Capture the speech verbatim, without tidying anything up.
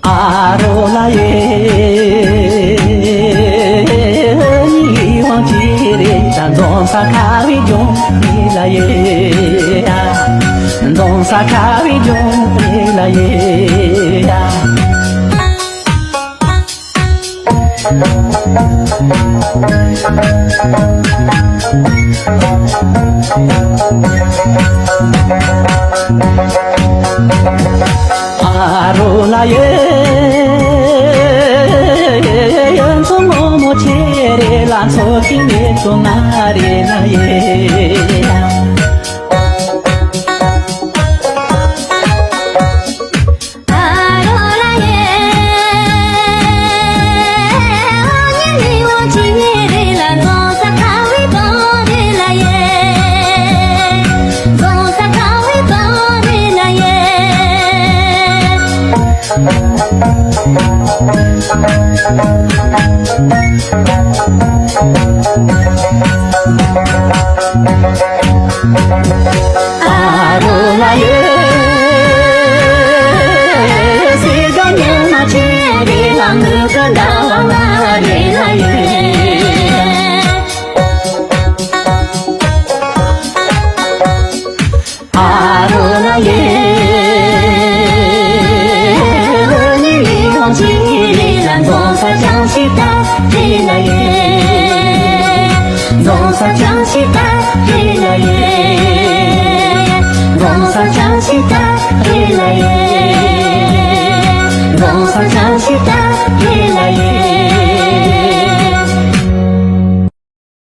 ཨ་རོ་ལ་ཡེ། ཉི་ཝང་ཅི་རེ་ད་འཛོམས་ས་ཁ་བའི་ལྗོངས་རེ་ལ་ཡེ། འཛོམས་ས་ཁ་བའི་ལྗོངས་རེ་ལ་ཡེ། ཨ་རོ་ལ་ཡེ། མཚོ་སྔོན་མོ་ཆེ་རེ་ལ་མཚོ་ཆེན་མེ་ཏོག་ན་རེ་ལ་ཡེ། ཨ་རོ་ལ་ཡེ། སེ་ག་ཉི་མ་ཆེ་རེ་ལ་ནུ་ག་ཟླ་བ་ལ་རེ་ལ་ཡེ། ཨ་རོ་ལ་ཡེ། ཉི་ལི་ཡོང་ཅི་རེ་ལ་འཛོམས་ས་ཅང་ཤི་ཏ་རེ་ལ་ཡེ། འཛོམས་ས་ཅང་ཤི་ཏ་རེ་ལ་ཡེ། འཛོམས་ས་ཅང་ཤི་ཏ་རེ་ལ་ཡེ། འཛོམས་ས་ཅང་ཤི་ཏ་